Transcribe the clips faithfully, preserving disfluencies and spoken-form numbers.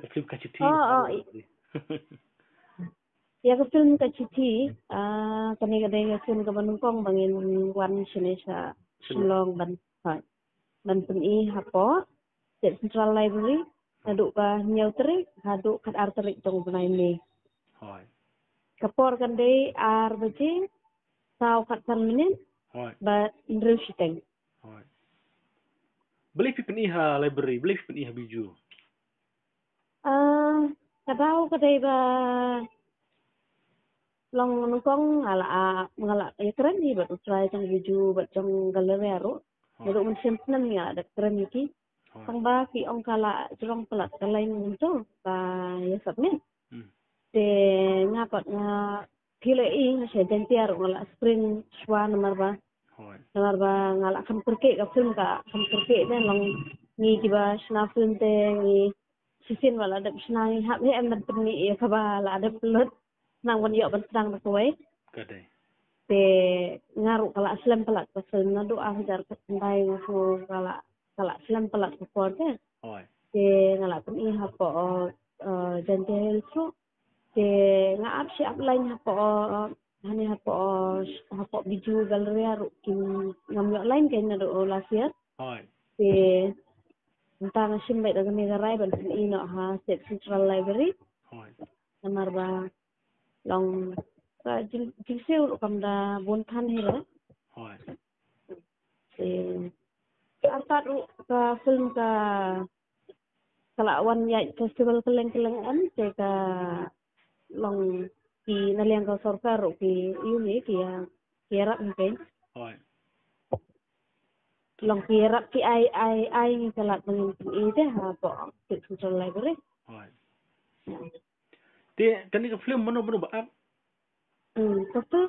Ka film Ka Chithi. Oh, oh, i- Ïa ka film Ka Chithi, ah, kane ka dei ka film kaba nyngkong ba ngin wan shane sha Shillong ban, hooid, ban pyni hapoh State Central Library naduh ka hynñiew tarik haduh khatar tarik jong u bnai May. Hooid. Ka por kan dei ar baje, saw khatsan minit, hooid, bad hynriew shiteng. Hooid. Balei phi pyni ha library, balei phi pyni ha Bijou? Ah, ka daw ka dei ba long nyngkong nga la, ah, nga la ïakren hi bad u trai jong Bijou bad jong Galleria ruh. Hooid. Naduh mynshem snem nga la dep kren ïa ki. Hooid. Tang ba ki ong ka la jrong palat ka lain mynta ba ïa submit. Hmm. Te nga pat nga phi la i nga sha Jaiñtia ruh nga la screen shuwa namar ba. Hooid. Namar ba nga la kham kyrkieh ka film, ka kham kyrkieh te long ngi kiba shna film te ngi shisien ba la dep shna ngi hap hi em ban pyni ïa kaba la dep lut. Nang ban ïoh ban sdang da kawei. Ka dei. Te nga ruh ka la slem palat ka film naduh ar hajar khatkhyndai nga sngew ka la, ka la slem palat ka por te. Hooid. Te nga la pyni hapoh, eh, Jaiñtia Hills ruh. Te nga ap shi ap lain hapoh, eh, hane hapoh, eh, hapoh Bijou Galleria ruh kim, ngam ïoh lain kein naduh last year. Hooid. Te mynta nga shim beit da kane ka rai ban pyni noh ha State Central Library. Hooid. Namar ba long ka jing, jingsiew ruh kam da bun than hi re. Hooid. Te artat ruh ka film ka, ka la wan ïaid festival kylleng kylleng em, te ka long ki na liang ka sorkar ruh ki ïu hi ki ïa, ki ïarap hi kein. Hooid. Long ki ïarap ki ai, ai, ai ngi ka lad ba ngin pyni te hapoh State Central Library. Hooid. Te kane ka film mano mano ba ap? Hmm, kata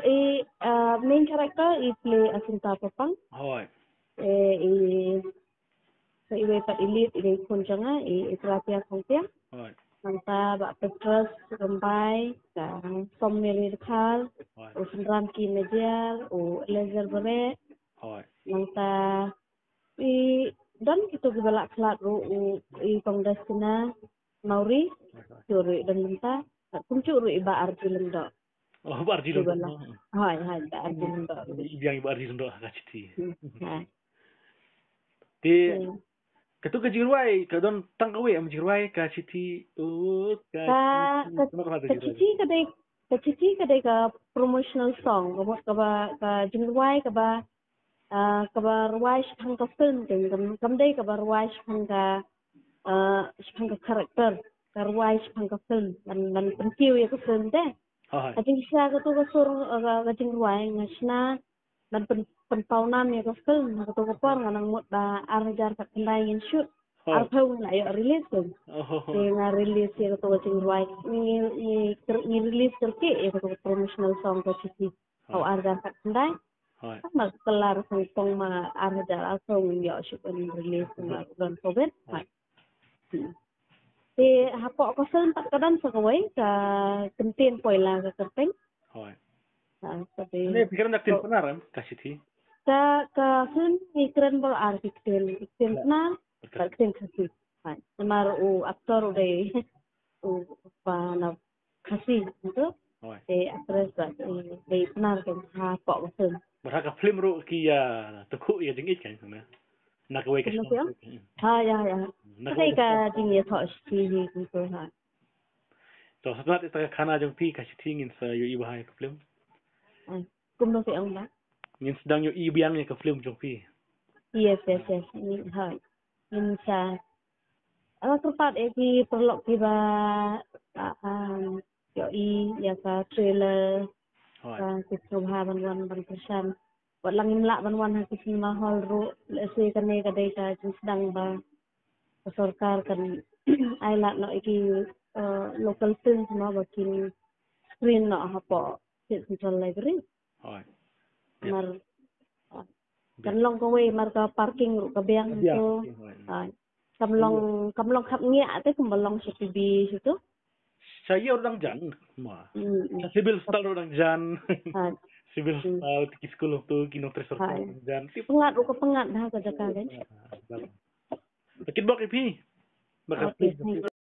i, ah, main character i play Asunta Papang. Hooid. Eh, i, so iwei pat i lead i dei khun jong nga, i, i Tilapia Khongpiang. Hooid. Nangta Bah Petrus Rymbai, ka Som Mary Dkhar, hooid, u Synran Ki Majiar, u Eliezer Bareh. Hooid. Nangta i don kito kiba lah khlad ruh, u, i Kong Destina Mawrie, hooid, hooid, to ruh i don mynta. Kumjuh ruh i Bah Arju Lyngdoh. Oh, Bah Arju Lyngdoh. Hooid, hooid, Bah Arju Lyngdoh. I biang i Bah Arju Lyngdoh ha Ka Chithi. Hmm, ha. Te, hmm, kato ka jingrwai, ka don tang kawei em jingrwai, Ka Chithi, oh, Ka, Ka Chithi. Ka, ka, Ka Chithi ka dei, Ka Chithi ka dei ka promotional song, ka mut kaba, ka jingrwai kaba, ah, kaba rwai shaphang ka film, te kam, kam dei kaba rwai shaphang ka, ah, shaphang ka character, ka rwai shaphang ka film, ban, ban pynkiew ïa ka film te. Hooid. Ka jingshisha kato ka sur, ah, ka, ka jingrwai nga shna ban pyn, pynpaw nam ïa ka film, ha kato ka por nga nang mut ba ar hajar khatkhyndai ngin shoot. Hooid. Arphew ngin la ïoh release te. Oh. Te nga release ïa kato ka jingrwai, ngi, ngi, ngi release kyrkieh ïa kato ka promotional song Ka Chithi. Hooid. Ar hajar khatkhyndai. Hooid. Tang ba ka la sngewthuh ma ar hajar arphew ngin ïoh shuh ban release, hooid, namar don covid. Hooid. Hmm. Te hapoh ka film pat ka don sa kawei ka kyntien Poila Ka Kyrteng. Hooid. Ha, ka dei. Kane phi kren da ktien Pnar em, Ka Chithi? Ka, ka film ngi kren baroh ar ki ktien, ktien Pnar bad ktien Khasi. Hooid. Namar u actor u dei u pa na Khasi, gitu. Hooid. Te actress ba, eh, dei Pnar kein hapoh ka film. Bad ha ka film ruh ki ïa, ah, tyngkhuh ïa jingïeit kein, na kawei ka shnong. Ha, ïa, ïa. Na kawei ka jingïathoh shithi hi, gitu, ha. To, sngewbha ïa ka khana jong phi Ka Chithi ngin sa ïohi bha ïa ka film. Ah, kumno phi ong ba? Ngin sdang ïohi biang ïa ka film jong phi. Yes, yes, yes. Ngin, ha. Ngin sa Ala kyrpad ïa ki paralok kiba, ah, um, ïohi ïa ka trailer. Hooid. Ka, ki sngewbha ban wan ban kyrshan. Wat la ngim lah ban wan ha ki cinema hall ruh, lehse kane ka dei ka jingsdang ba ka sorkar kan ai lad noh ïa ki, eh, local films mo ba kin screen noh hapoh State Central Library. Hooid. Mar, ah, kan long kawei mar ka parking ruh ka biang. Ka biang, to. Parking, hooid. Ah, kam long, kam long khapngiah te kumba long sha P B sha tu. Sha ïew ruh dang jan, ma. Hmm, hmm. Sha Civil Hospital ruh dang jan. Ah. Civil, hmm, Hospital, ki skul tu, ki nongtrei sorkar, ah, dang jan. Tip. Pyngngad ruh ka pyngngad ha ka jaka kan. Ah, ah, ah. Kit bok ïa phi. Makasih. Okay, thank you.